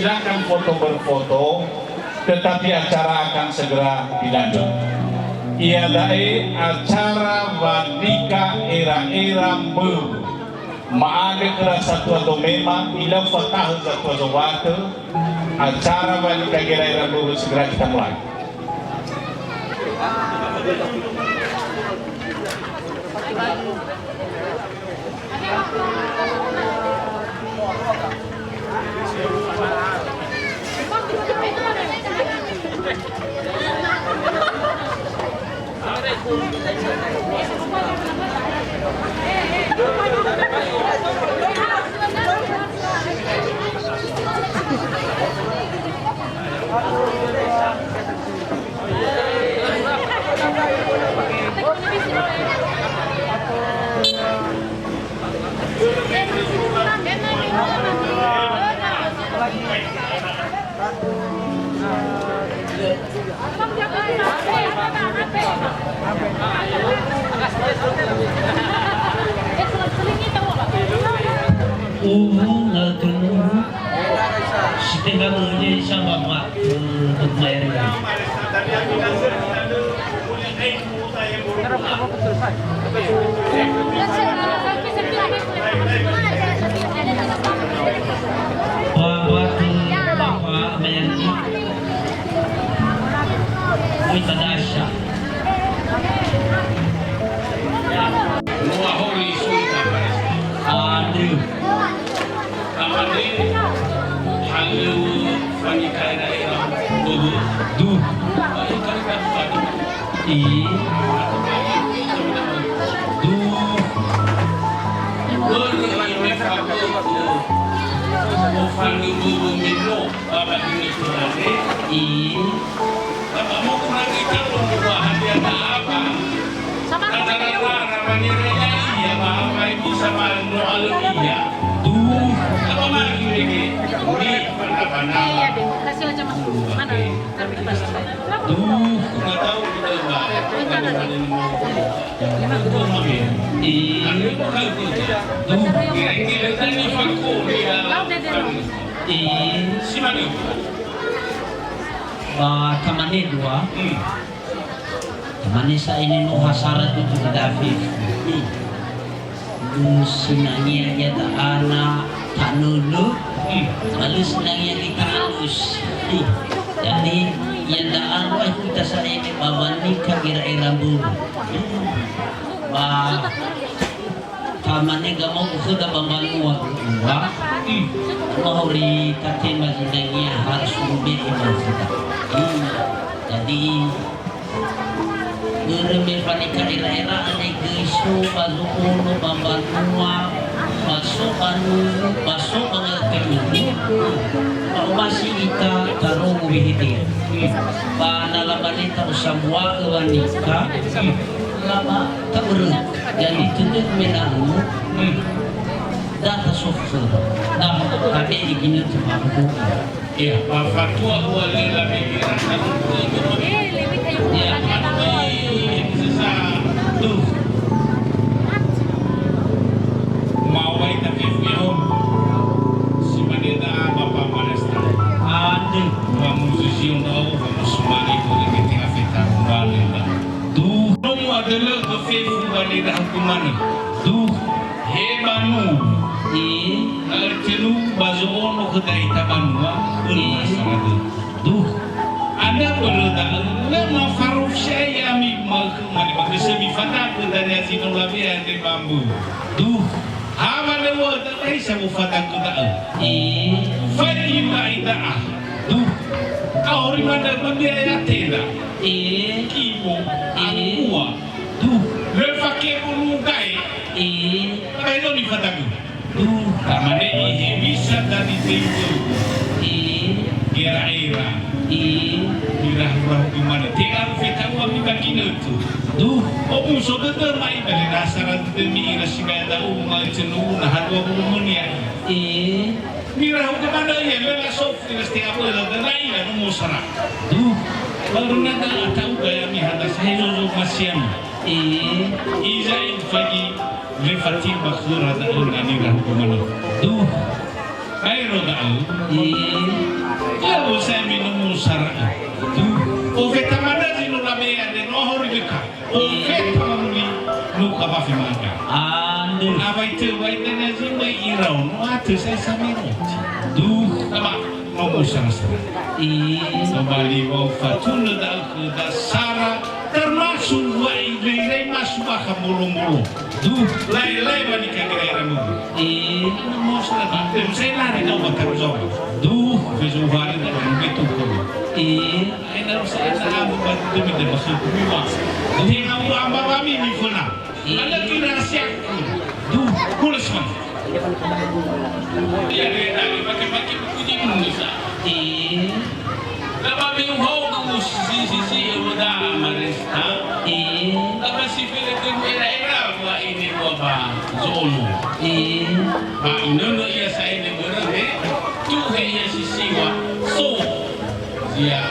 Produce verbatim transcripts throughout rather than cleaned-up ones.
Silakan foto berfoto, tetapi acara akan segera dilanjut. Iada'e acara wanika era-era mböwö. Ma'andrö khöra satua zomema, ilau fatahö satua zowatö, acara wanika gera-era mböwö segera kita mulai. Uwu ngagönu, si tenga möi sama ma, eh, untuk mayar. Ba watu, ba, ba, meyan. Oi, tadasya. Dua hori suri, Pak Presiden. Aduh. Tamane, halöŵö wanika era-era mböwö. Duh. I. Duh. Börö ime fabö'ö. Mofanö mböwö meno, ba ba ime fabö'ö. I. Ba ba mofanö ita lo mowa hadia na apa. Sama. Tata rara manera ia, ba apa ibu sama no alö ia. Duh. Apa magi lagi? Ini mana-mana. Iya, deh. Kasih aja, Mas. Mana? Duh, nggak tahu kita, Mbak. Iya. Duh, kira-kira ini fakir ya. Iya. Si mana? Ba tamane dua. Hmm. Tamane sa ini no hasara tu tu dafi. Hmm. Lu sinangea ia da'ana tanulu, hmm, lalu sinangea kita alus. Hmm. Jadi, ia da'ana itu kita saene bawa nikah kira era bulu. Hmm. Ba, tamane gamo khöda ba mbanua dua. Hmm. Mahori tatema sinangea harus rube imazita. Hmm. Jadi, Börö me fanika era-era andre göi so ba zo'ono ba mbanua, ba so ba nulu, ba so ba nga'ötö nulu. Ba omasi ita tarongo wehede. Ba na lamane ta'osambua'ö wanika, laba ta'örö. Jadi tödö me na'ö, da tasofö. Da tabe'e ginötö ba huhu'ö. Iya, ba fatua ua lö lamege rasa lugu. Iya, anu mai sesa. Duh. Mawai ta fefu ya'o. Si mane da Bapak Manestra. Aduh. Ba musisi on da'ö, ba musumani ko lagi tengah feta kembali, Mbak. Duh. Nomu adalah ke fefu ba leda hukuman. Duh. He banu. I. Nga'ötö nulu ba zo'ono khö da'ita banua, ulu, i, masalah dödö. Duh. Andrö börö da'ö, lö mafarofsiai ami ma'ökhö mane ba gösömi fadagö dania zi no labea andre ba mböwö. Duh. Ha wa lö u'ö da'ö, haisa wofadagö da'ö? I. Faigi ba ida'a. Duh. Aori manö ba biaya tenda. I. Kibo. I. Akua. Duh. Lö fakebo nugae. I. Ba eno nifadagö. Duh, tamane ihewisa dadi teitu. I. Gera-era. I. Irahu-rahu gimana? Tenga feta'u ami ba ginötö. Duh. Omuso dödö mai bale rasa ra dödömi ira si baya da'u ma cenuru na hadua bulu menia. I. Mirahu gimana ia lela sof ira stea bola dödö ira no mosara. Duh. Baru nada atau gaya mi hada sahezo zo masiami. I. Iza in fagi. Lö fatimba khöra da'ö na nirahu gimana. Duh. Baero da'ö. Ih. Lö sa'ae me no musa ra'ö. Duh. Ofeta manö zi no labe'e andre no ahori deka. Ofeta mamuli no kabafe ma'andra. Andre. Awai tö wai dania zi möi irao no atö sa'ae sameroti. Duh. Tama no musa rasa. Ih. Tobali wa'u fatunö da'ö khö dasara. Termasuk wa irai-rai masuk bakha molo-molo. Duh, lae-lae ba nikagera-gera mulu. Eh. Mosla ba, eh, saya lari kau bakar jawab. Duh, fezo hari tak ada betul kau. Eh. Aina saya tak ada ba demi dia masuk rumah. Tenga wa ba mi mi fona. Eh. Ada kira siap. Duh, kules man. Iya, dia tadi pakai-pakai buku di Indonesia. Eh. Laba me uhaogö si, si, si, ewöda Amaresta. Eh. Laba si fele tölu era-era wa ine wa ba zo'ono. Eh. Ba inönö ia sa'ae börö me tuhe ia si siwa. So. Sia,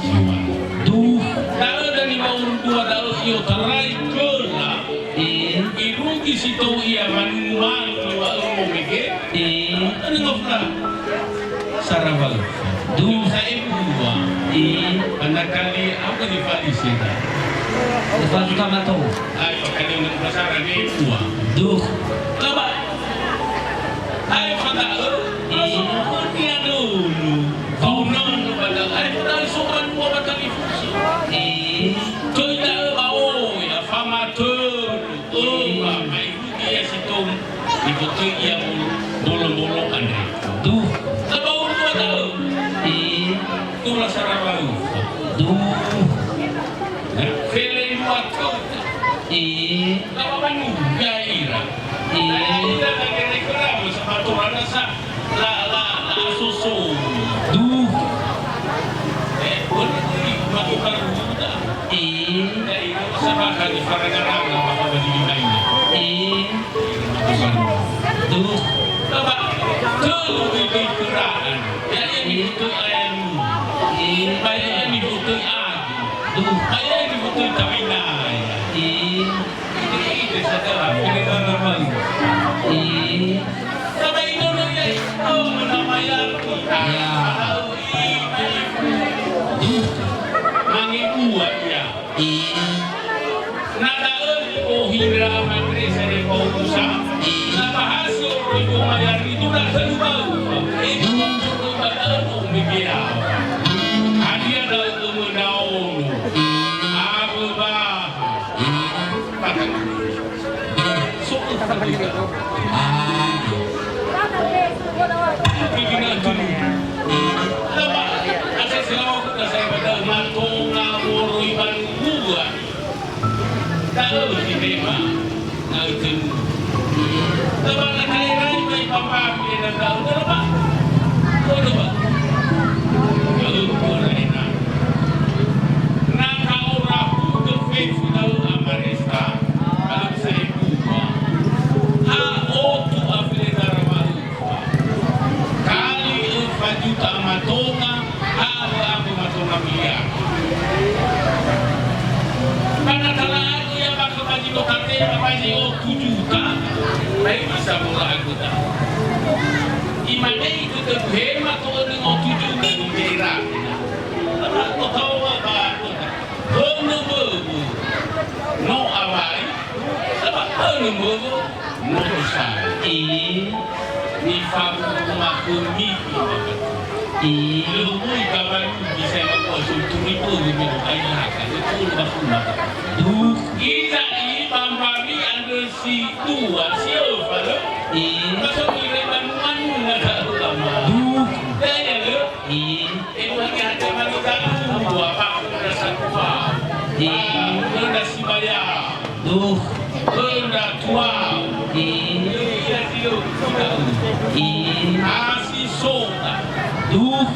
siwa. Duh. Da'ö dani wa'urudua da'ö i'otarai göla. Eh. Irugi si tou ia manunu-manu niŵa'ömo mege. Eh. Anu ngofla. Sarawa. Duh. Sa'e bua. Eh. Anda kali apa di Faliseda? Lepas utama tau. Ayo, kali untuk pasara ni bua. Duh. Laba. Ayo, kata, eh. Masuk ke dia dulu. Kau nang kepada, ayo, kata, soal dua batali fusi. Eh. Kau tak tahu, ya, fama tu. Öfa, ma'irugi ia si tou nifotöi ia bolo-, bolo-bolo andre. Duh. Laba ulu da'ö. Eh. Tola sarawa öfa. Duh. Ya, felendua töta. Eh. Laba manu, ya ira. Eh. Na ira na gerai keramu, sama Tuhan rasa. La, la, la, so, so. Duh. Eh, boleh, boleh. Matu karuda. Eh. Eh, sama kali faranga-ranga, maka bagi lima ini. Eh. Duh. Coba, tuh, ini Quran. Ya, ya, ini tuh ayat. Eh. Bayar ini butuh agi. Duh. Bayar ini butuh tawinai. Eh. Ih. Ya. Ih. Mangebua ia. Ih. Na da'ö ni'ohira Andre Sere Paulusa, ih, na bahasi oro ibu mayar itu na selu bau. Itu maksud daripada umbi kira. Hadia da'ö umur daun. Abu bah. Na kaora hugö fefu da'ö Amaresta, kalö sa'e bua. Ha otu a felendara wa'ö. Kali öfa juta matonga, ha öfa matonga miliar. Ba na tala'agu ia bakha ba zi Lotate, ba zi otu juta, ba bisa mola anggota. Imane itu tebu hema to ödöng otu juta ni daerah. Ba no tao ba, ba, Hönö mböwö no awai, saba hönö mböwö no tosa. E. Nifabu'u makhömi. E. Lö möi kabalu bisa makuasö turi mböwö me no ailaka, lö turi bakuma. Duh. Iza'i ba mbawi andrö si dua, si öfa lö. E. Ba so möi re banua-nua da'ö ama. Duh. Daya lö. E. Eluhangi hate mani da'u, wa ba'u nasa tua. Ih. Ba'u nasi baya. Duh. Benda tua. Ih. Ih, ih, ih. Ih. Asi sota. Duh.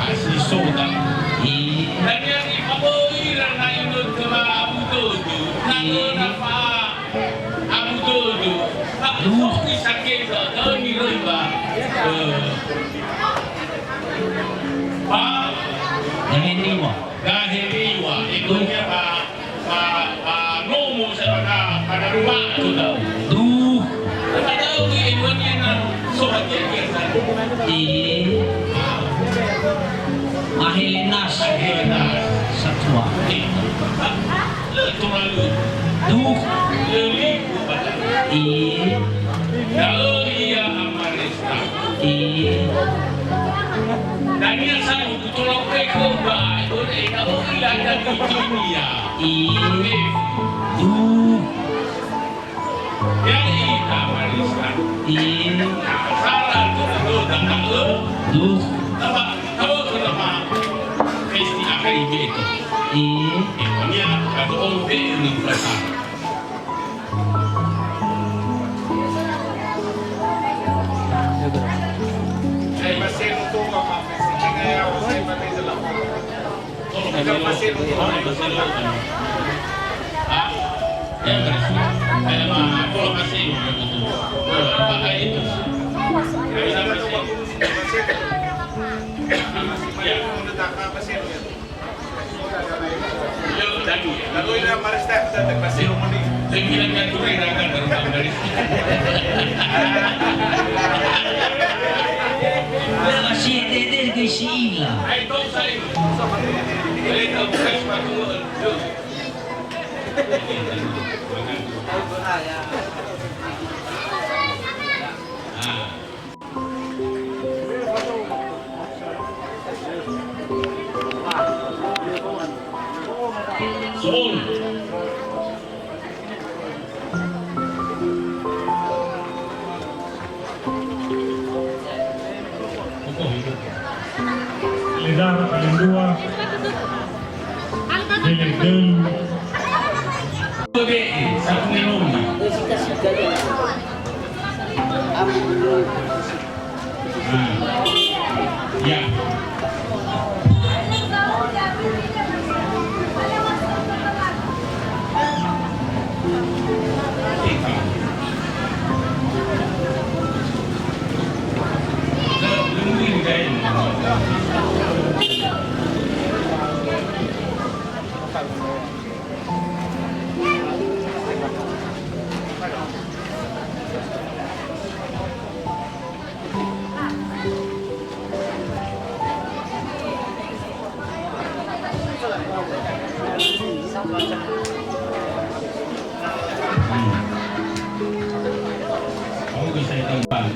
Asi sota. Ih. Dan yang ipaboira na inut kema Abu Dodo. Na, ih, na fa Abu Dodo. Duh. Soki sakeda, dani roi ba. Eh. Ba Daheriwa, ekonia ba, ba, ba nomo sa pada, pada rumah tu tau. Duh. Pada tahu ni ekonia na so hati-hati sa. E. Mahelena. Mahelena. Satua. E. Lö tola lö. Duh. Lö liku ba. E. Da'ö ia Amaresta. E. Dania sa nugu tola uke khö ba. Ore da'ö ia ada di dunia. E. E. Duh. Ya'ita Marisa. Iya. Sara tu'u da'ö. Duh. Taba, taba kenapa festi A K I B itu? Iya. Emangnya kata orang B ini perasaan. Saya masih untuk apa? Saya masih untuk apa? Masih dede goi si ila. Ledara kalendua, dele delu. Be'e, satu meloni. Hmm. Ya.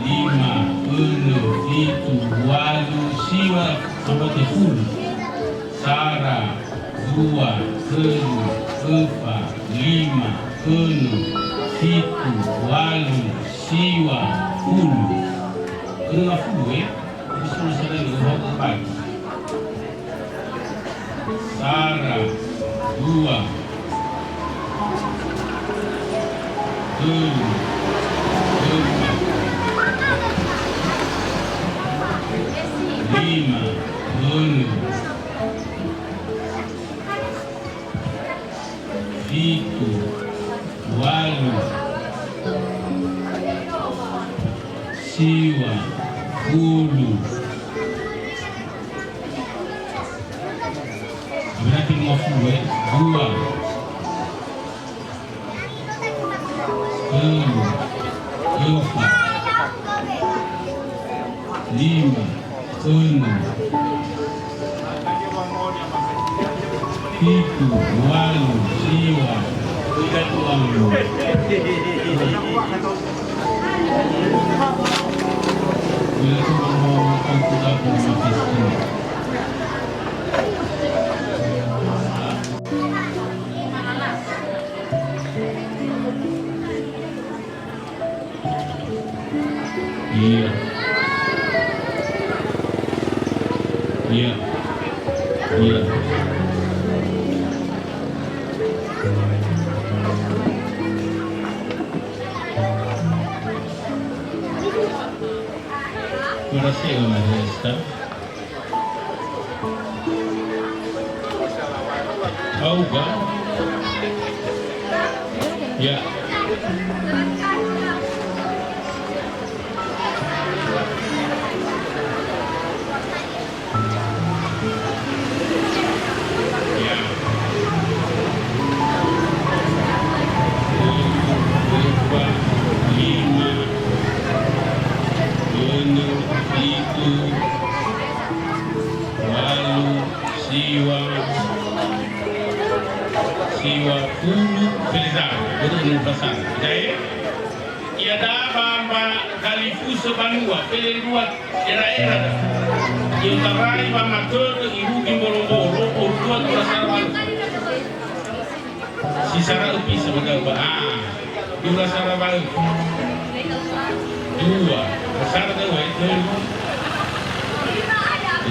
Lima, önö, fitu, walu, siwa, samboto fulu. Sara, dua, tölu, öfa, lima, önö, fitu, walu, siwa, fulu. Önö ngafulu, e? Jadi, solo sadari, öfa, öfa. Sara, dua, tölu, öfa, lima, önö, fitu, walu, siwa, fulu. Berarti lima puluh, e? Dua, tölu, öfa, lima, önö, fitu, walu, siwa, Iya. Iya. Iya. Terima kasih, Mas Esther. Auga. Ya. Ya. Lima, önö, fitu, Dua puluh Felezara, börö Nurul Basar. Da'e, iada'a ba, ba dalifusö banua, felendrua era-era da. I'otarai wamatödö irugi mbolo-mbolo, orua dua sara ba. Si sara öfi sebenarnya, Pak. Ah, dua sara ba. Dua. Sara dua, eh, tölu.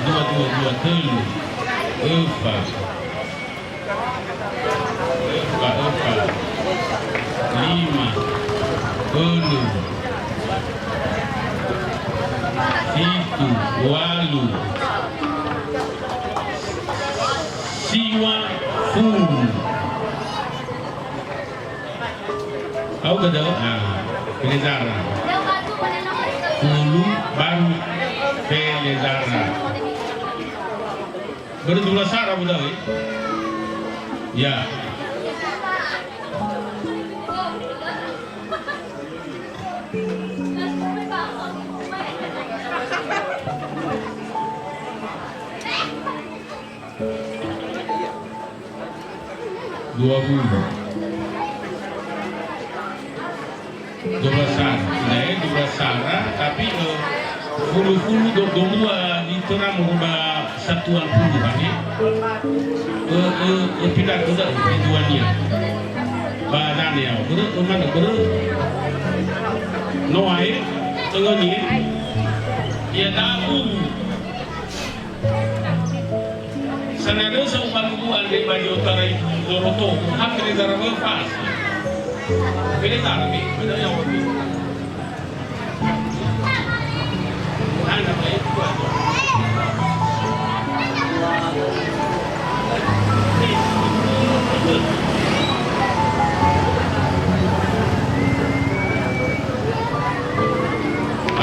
Dua, dua, dua, tölu. Öfa. Öfa, öfa. Lima. Önö. Fitu. Walu. Siwa fulu. Au gada, ah, Felezara. Fulu baru Felezara. Börö dua sara bu dawe. Ya. Dua puluh. Dua belas sara. Nah, eh, dua belas sara, tapi, eh, fulu-fulu do-, dua liter moroi ba satuan puluhan, eh. Eh, eh, eh, pindah ke dua nia. Ba dania, börö, eh, mana, börö. Noah, eh, tengah ni, eh. Ya, tahu. Sanadösa ufalugu andre ba i'otarai zoroto, ha Felezara wö fasi. Felezara me, beda ya waktu. Anda baik kuat.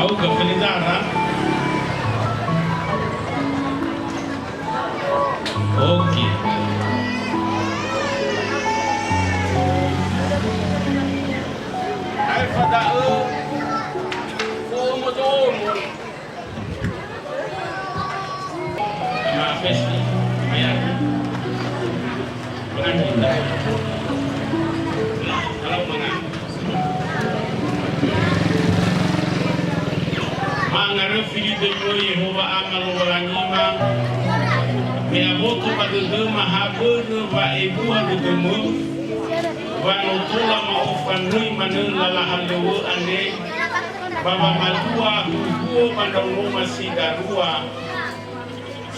Au ga Felezara? Oke. Aefa da'ö, fo'omodo'omo. Ma'afesi, mayaki. Mangandrö. Ma'angaröfi li döi-Mö Yehowa Ama Lowalangima, me aboto ba dödöma ha börö wa'ebua dödömö, wa no tola ma'ofanöi manö lala halöŵö andre, ba wamalua huhuo ba ndraonoma si darua,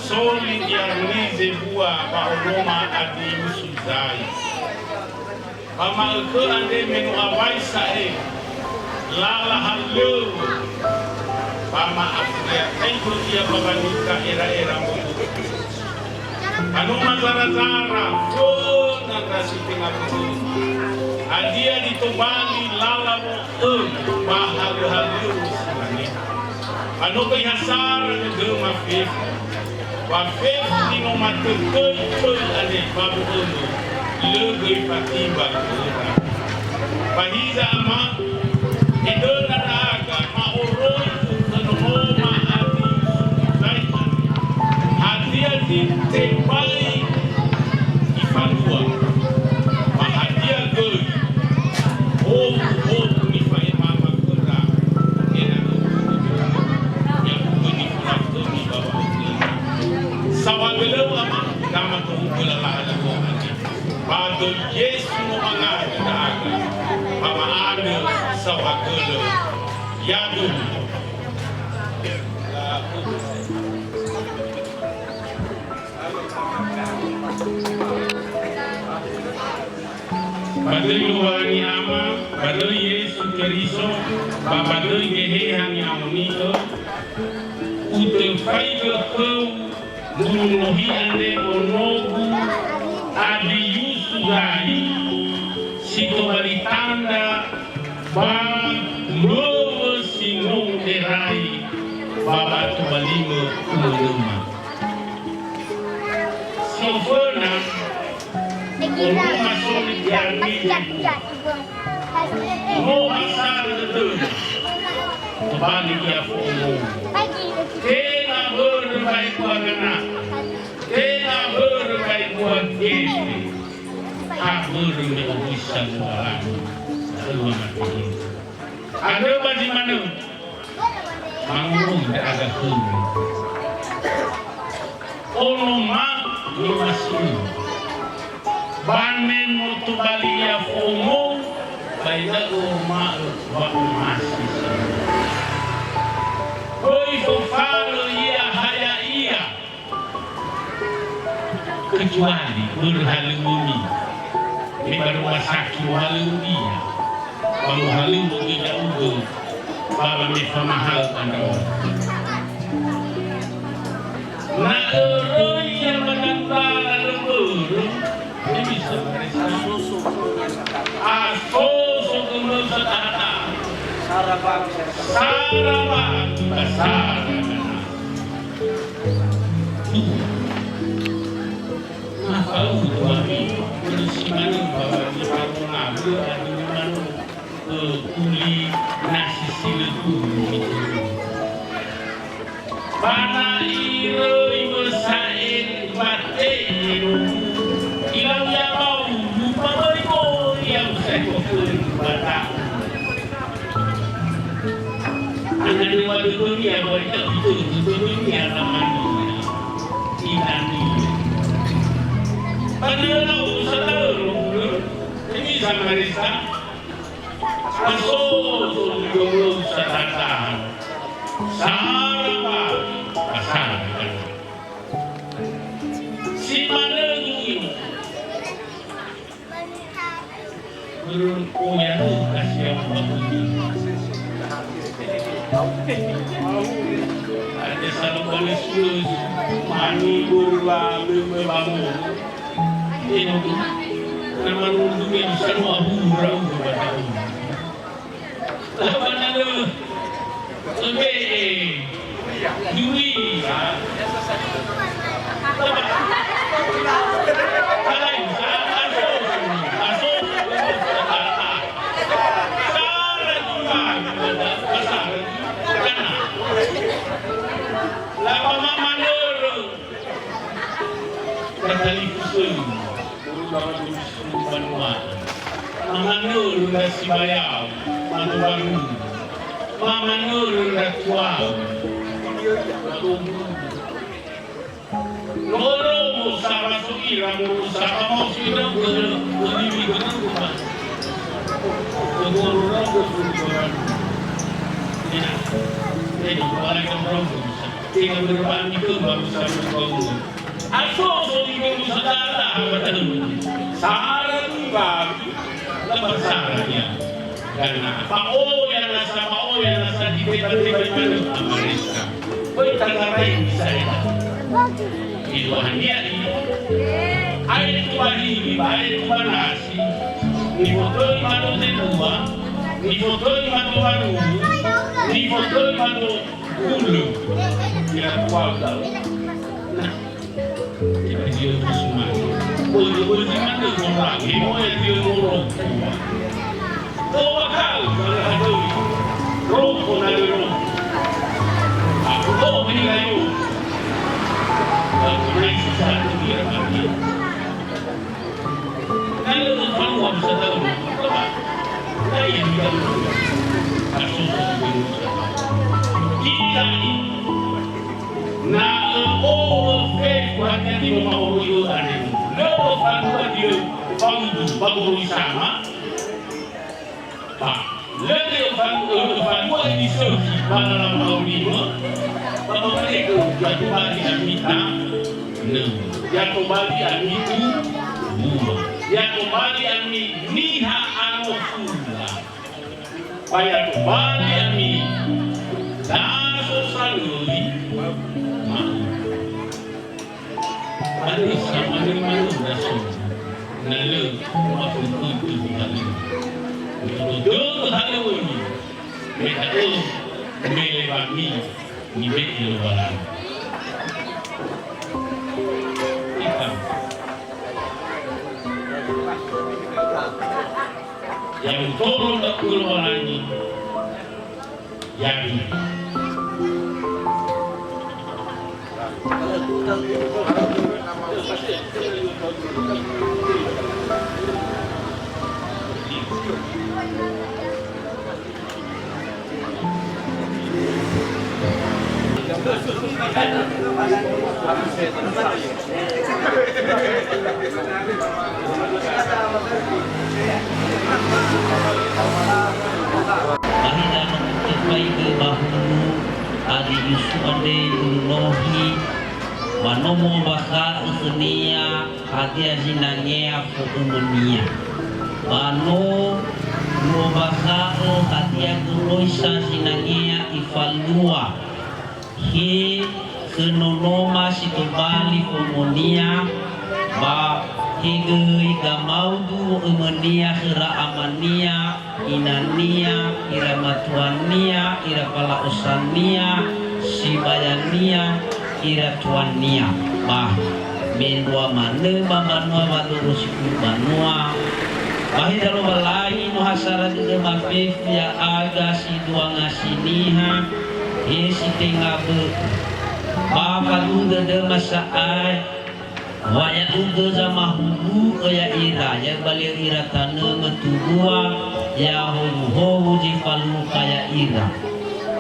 Soli Diaroni zebua ba onoma Adiusu Zai. Ba ma'ökhö andre me no awai sa'ae, lala halöŵö, ba ma'afuriataigö ia ba wanika era'era mboto. Ba no mazara-zara, föna ndra si tenga börö. Hadia zi tobali lala wo- Ö, ba halö-halöu si mane. Ba no göi ha sara dödöma fefu. Ba fefu zi no matötöi töi andre ba wö'ömö, lö göi fatiba khöra. Ba hiza, Ama, enöna ndra'aga ma'oroi khö nonoma Adiusu Zai andre. Hadia zi tebai ifalua? Ba hadia göi? Ofu-ofu nifa'ema khöra, ena'ö ya u'ö nifulakhömi ba wa'augöna. Saohagölö, Ama, dama tohugö lala halöŵö andre. Ba döi Yesu no mangandrö ndra'aga, ba ma'andrö saohagölö. Yaduhu. Ba döi Lowalangi Ama, ba döi Yesu Keriso, ba ba döi Geheha Ni'amoni'ö, utöfaigö khöu ndrunohi andre onogu Adiusu Zai, si tobali tandra ba mböwö si no u'erai ba wa'atobalimö umönöma. Si oföna, oroma Soli Diaroni, no asarö dödöna, tobali ia fo'omou. Tenga börö wa'ebua gana, tenga börö wa'ebua gete. Börö me owisa Lowalangi, da'ö wamati. Andrö ba zi manö, mangoroi ndra'aga khömi. Ono ma ni'omasi'ö. Ba me no tobali ia fo'omou, ba ena'ö oroma'ö wa'omasi si. Böi fofalö ia ha ya'ia. Kecuali börö halöŵömi, me ba rumah sakit mohalöŵö ia, ba mohalöŵö gõi ndra'ugö, ba wame famahaö andrö. Na öröi ia ba dangdara lö börö, he bisa maresa. Asoso gömöu sadaha. Sara ba, sara ba. Dua. Mafaudu ami, polisi manö, bawa di Paronga, dua adu manö, eh, uli nasi sila dulu gitu. Ba na iröi wösa'e bate'e, ilau ya'abu, mupa böi-böi ya'u saekoköri ba da'u. Anganö wa dödönia, wa ita bitö dödönia namania. Inania. Ba na lau sadaro, ini sama Risa. Asoso nido'ö sataha. Sara ba, ba sara ba. Si manö gui. Menurut oya lu kasih yang bagus. Ada satu kali sus, mani berla meme bangun. Ini, nama nunggu yang bisa mau abu berau kepada Allah. Lawan anu, sebe'e, dui, ha? Lawan, lain, sa-, aso, aso, sara dua, sara dua, karena. Lawan mama nörö. Katalifusöi, banua. Mamanörö ndra sibayao, mato barungu. Mamanörö ndra tuao, mato mbugu. Lolomo sara so ira moro sara mao so ira gö-, gö-, gö-, gö-, gö-, gö-, gö-, gö-, gö-, gö-, gö-, Ina, ina, wala ka moro. Tenga berubah nikö baru sambung bangun. Aso so nikö sadada apa tahu. Sara ni babi. Lepas sara ya. Karena apa? Oh ya nasa, oh ya nasa di teba-teba mana Amerika. Böi tangarai bisa ya. Iluahania ini. Air kubahili, air kubanasi. Nifotöi mado zebua. Nifotöi mado baru. Nifotöi mado Hulö. Ira kual da'ö. Nah. Ira dia kusumai. Böi, böi, di mana orang? Di mana dia orang? Toba kau, mana ada? Rokok na rokok. Aku tahu ni kayu. Aku naik susah tu dia mati. Na lö falua misa da'ö, na ia nidaua. Asoso nidaua. Ila'i, na ö'o'ö fefu hadia zi no ma'oroi õ andre. Lö falua diö faudu ba moroi sama. Ba, lö öfa-, ö-, öfalua zi sökhi ba lala ma'aurima, ba mamalekö, ya tobali ami tanö, ya tobali ami tu-, bua, ya tobali ami niha ano fula, ba ya tobali ami daso salöli ma'uda. Andrö samane-mane ndra so, na lö mafökhö dödö halöŵö. Mi'odo dödö halöŵömi, me da'ö mele wami nibe'e Lowalangi. Ita. Ya mutoro da'ö Lowalangi. Ya'ia. Ba hiza no utefaigö ba hulu, adi Yusu andre ulu nohi, ba no mu'ombakha'ö khönia hadia zinangea fo'ömönia. Ba no mu'ombakha'ö hadia goroisa zinangea ifalua. He khö nonoma si tobali fo'ömönia, ba he göi gamaudu wo'ömönia khöra amania, inania, ira matuania, ira fala'osania, sibayania, ira tuania. Ba mendrua manö ba mbanua Wadoro Sifulu Banua. Ba hiza Lowalangi no ha sara dödöma fefu ya'aga si dua ngasi niha, he si tenga bö'ö. Ba faduhu dödöma sa'ae, wa ya'ugö zamahuhu'ö ya'ira, ya'ubali'ö ira tanö mötubua, ya'ahowu-howu zi falukha ya'ira.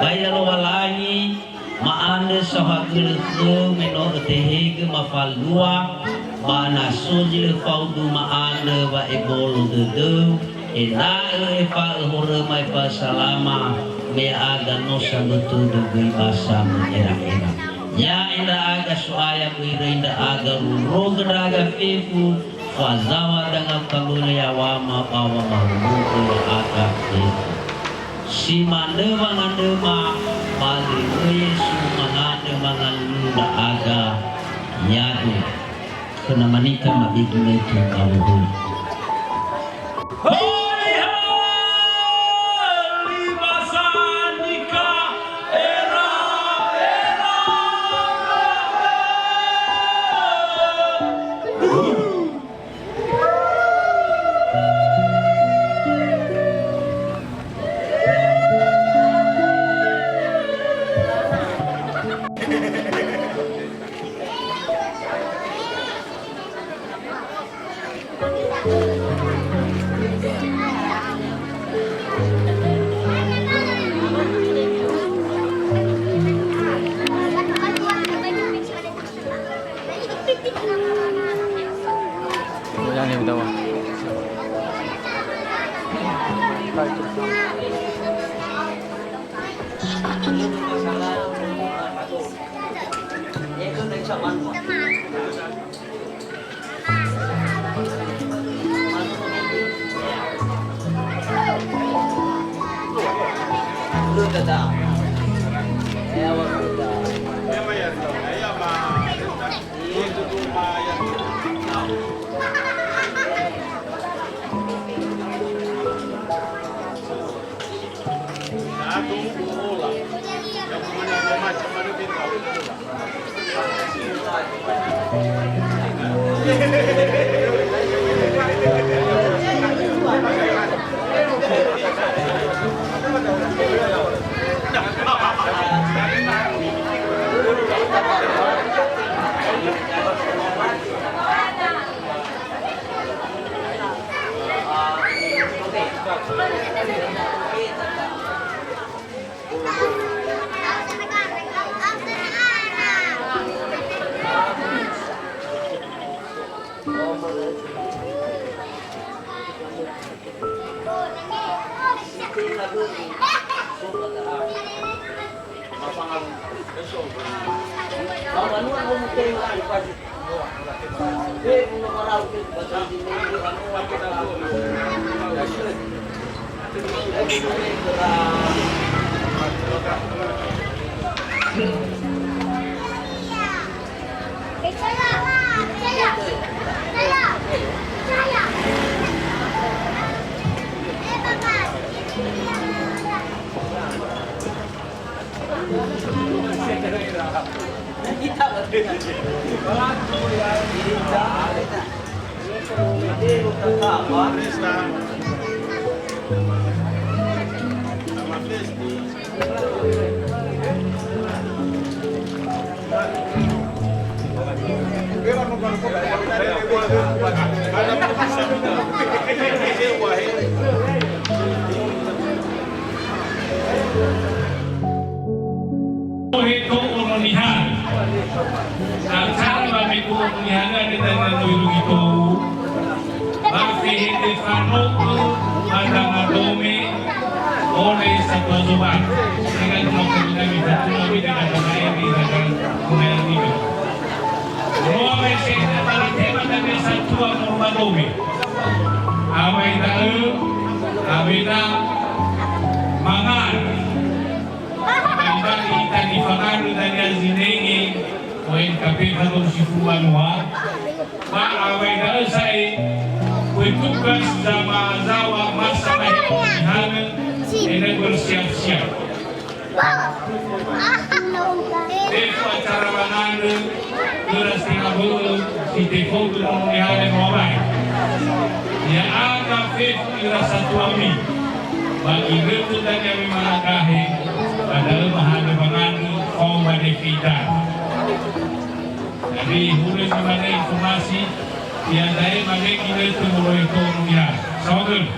Ba hiza Lowalangi, ma'andrö saohagölö khöu me no ötehegö mafalua, ba na so zi lö faudu ma'andrö wa'ebolo dödöu, ena'ö efa'ö horöma efa'ö salama, me ya'aga no sambötödö göi ba samö'era'era. Ya'e ndra'aga So'aya böi röi ndra'aga rorogö ndra'aga fefu, fazaŵa dangau kabölö ya'aŵama ba wamahuhu'ö ya'aga fefu. Si manö wangandröma, ba lö Yesu mangandrö mangalulu ndra'aga, ya'e. Khö namanika ma'igi möi tumbaluhuli. Hoiha! Lima sanika era, era! Ohe to ono niha. Acara ba me to ono niha ga de dana no iru ito. Ba fehede fano'ö ba danga dome, ole satua zoba. Dengan mau kami kami satu kami dengan dana ini dengan mengenai ini. Roa wese na baratema dania satua moroma dome. Awai da'ö, awena mangan. Bali ita nifanganö dania zinenge, O N K P fadong sifulu banua. Ba awai da'ö sa'ae, we tugas zamazawa masa mahebo nihanö, ena'ö bersiap-siap. Fefu acara wanganö, khöra si tenga bö'ö, si tefaudu nono nihanö Moabai. Ya'aga fefu ira satuami, ba ginötö dania me managahe, ba da'ö mahanö wanganö, fao ba defida. Jadi, hulö zi mane informasi, iada'e mane ginötö moroi to nono nihanö. Saohagölö.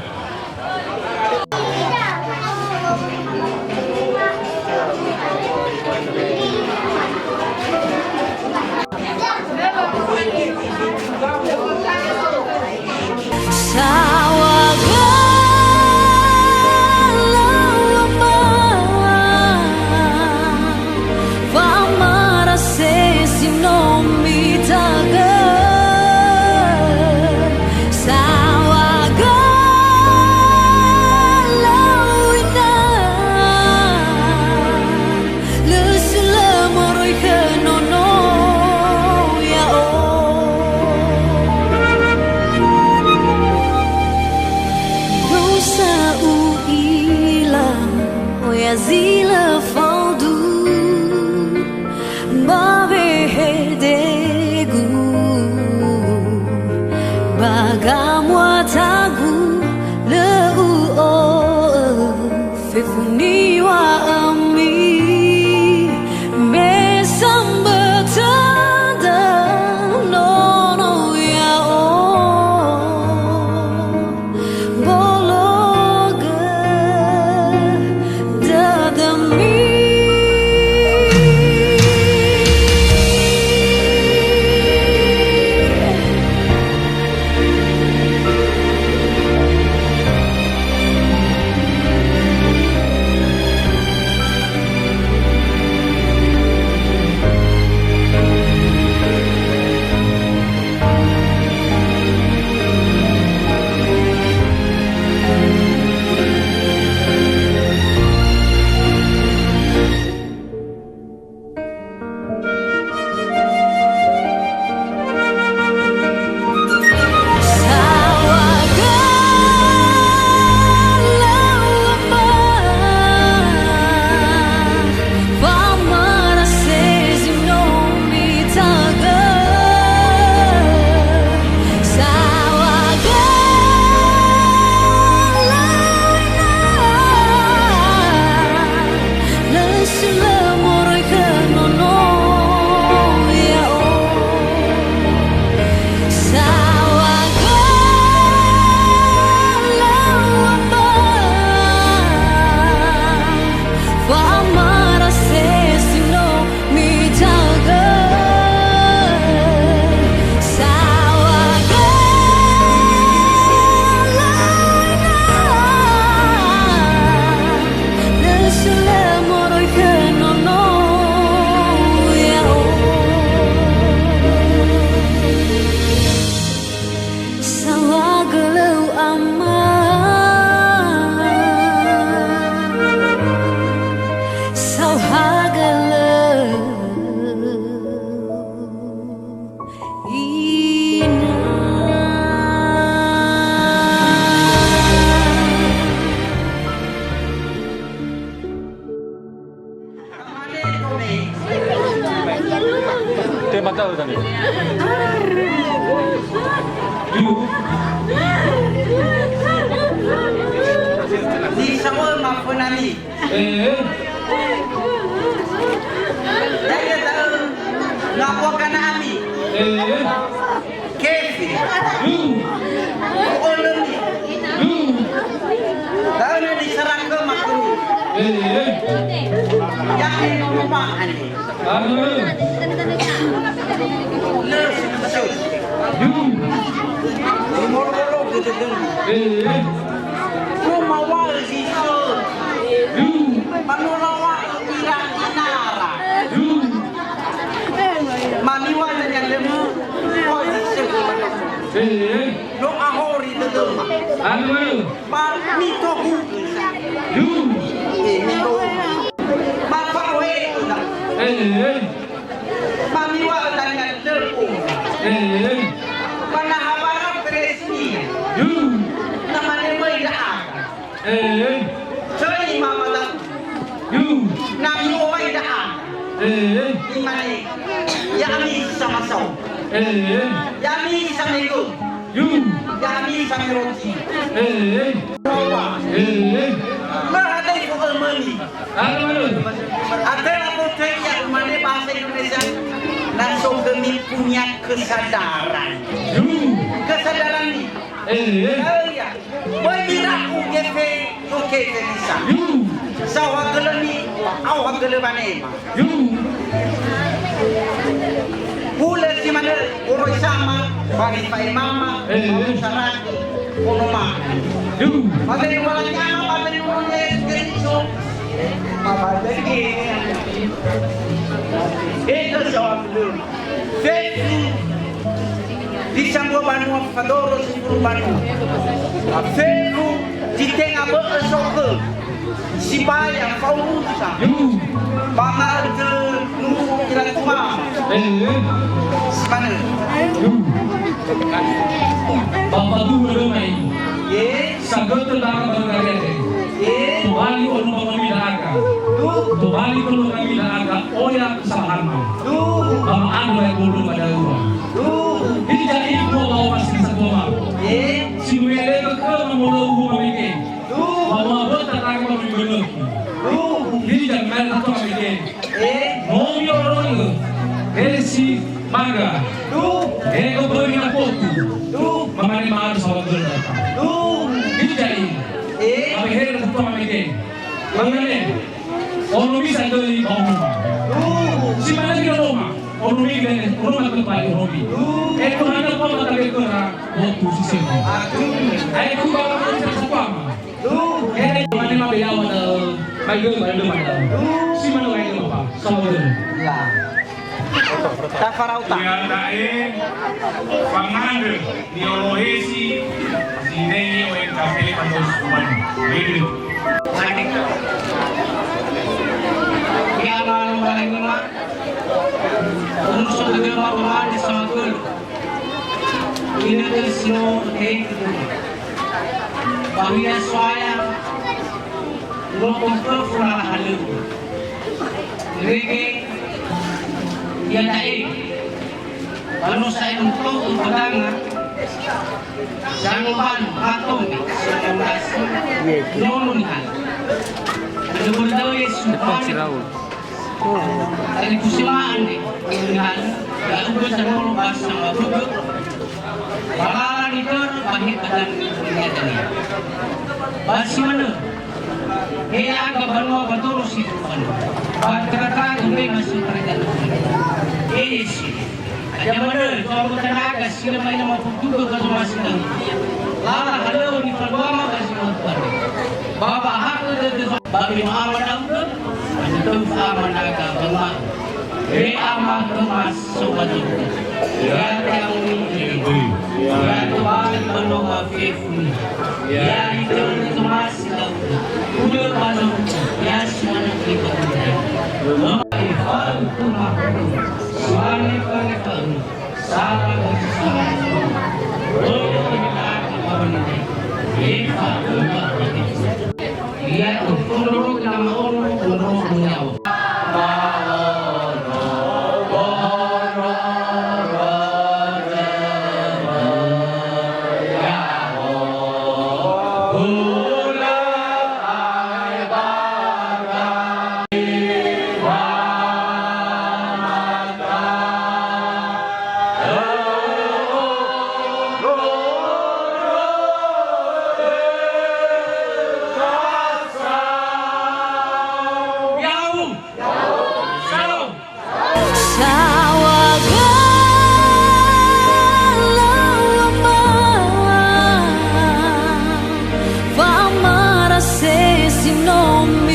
Saŵa galau ama, wa'amara sesi no mitagö. Saŵa galau ina, lö sülö moroi khö nono ya'o. Dosa u'ila, oya zi lö faudu. Ba wehedegu, ba gamuatagu, lö u'o'ö fefu niŵa'ömi, me sambö tödö nono ya'o. Bologö dödömi. Lö sülö moroi khö nono ya'o. Saŵa galau ama, wa'amara sesi no mitagö. Saŵa galau ina, lö sülö moroi khö nono ya'o. Saŵa galau ama, saŵa galau ina. Tema tahu tadi. Zi saohagölö fönami. Eh. Da'e da'ö, na buakana ami. Eh. Efi. Lu. U'olömi. Lu. Da'ö na nisara khöma khömi. Eh, eh. Ya'e nono ma'ane. Aduh. Lö si bisa. Lu. Molo-molo gödödömi. Eh, eh. Lu mawaö zi sö. Lu. Manola wa'ö ira inara. Lu. Mamiwa dania lemu, oi segu. Eh, eh. No ahori dödöma. Aduh. Ba mitohu. Lu. Eh, mitohu. Ba fa'ohe dödöma. Eh, eh. Mamiwa dania lemu. Eh, eh. Ba na habara presiden. Lu. Na mane möi da'a. Eh. Töi mama da'u. Yu. Na mi'owai da'a. Eh. Imane, ya'ami si samasau. Eh. Ya'ami si samegö. Yu. Ya'ami si sameroti. Eh. Rowa. Eh. Lö hadai fo'ömömi. Aduh, aduh. Atera fotöi ya umane bahasa Indonesia. Na so khömi punya kesadaran. Yu. Kesadaran ni. Eh. Oh, iya. Böi mira'u gefe, yo gefe misa. Yu. Saohagölö ni, aohagölö wanema. Yu. Hulö si manö, moroi sama, ba nifa'emama, eh, ba saraki, ono ma. Yu. Ba te numalaki ama, ba te numalaki Yesu Keriso. Ba ba te ge. Eka saohagölö. Fefu zi sambua banua fadoro sifulu banua. Fefu zi tenga bö'ö sokhö. Sibai ya faurusa. Ba nga'ötö nuru ira tumama. Si manö. Ba faduhu dödöma i. Ye. Sagötö dara ba ngarete. Ye. Tobali ono ba ngami da'aga. Lu. Tobali ono ngami da'aga. Oya Sabarma. Duhu. Ba ma'andrö ya bolo ba da'öa. Duhu. Hiza ibu ba oma si satoma. Ye. Si nu'elegö khöma molou huma mege. Duhu. Ba mo'aböta khöma mibölökhi. Duhu. Hiza ma'andrö khöma mege. Ye. No mi'oroi. He si mangga. Duhu. He goböri na potu. Duhu. Mamane ma'andrö saohagölö. Duhu. Hiza i. Ye. Abe he khöma mege. Mamane. Ono misa göi ba oroma. Duhu. Si manö göi oroma. Ono mi göi oroma göi ba oromi. Duhu. Eh, Tuhan, apa mata göi göra? Waktu si sema. Aduh. Eh, ku ba oroma si sema. Duhu. Eh, Tuhan, ma be yawa da. Ba göi, ba göi, ba göi. Duhu. Si manö göi göi ba. Sama göi. Ya. Tafarauta. Iada'e fangandrö ni'olohesi zinengi O N K P Patos Umanu. Aedu. Ya, malu-malu ma. Urusan negara pemandai sama guru. Ini ke sino, hei, guru. Bahwa saya, urusan ke fura halu. Rege, iada'e, ba no sa'ae nto'ö badanga, sangombali, hatome, sangombasi, nono niha. Ada berdau Yesus, ada kusema'an deh, nono niha, ya udah sanolo bahasa mabugö. Ba lala nitörö ba he ba dania dania. Ba si manö, he aga banua ba doro si fulu banua. Ba tera-tera gembena si parega. He Yesu. Hadia manö, zo'anggota naga si lö ma'ila mafutugö ba zomasi da'ö. Lala halöŵö nifaluama ba zi ma'ufanö. Ba wa'ahakhö dödö ba me no ama ndra'ugö, ba nitörö fa'ama naga ba ma'ö. He Ama khöma So'udaru, ya te'amoni, ya tobali ba noga fefu niha, ya itörö zomasi da'ö, hulö ba nogu, ya si manö nifabu'u. Ifa'ö khöma, si manö fanefa'ö, sala ba zi sala. Börö me la'akha ba wanege, ifa'ö ba wanege. Ia tofondrorogö nama ono, ono, ono nyawa. No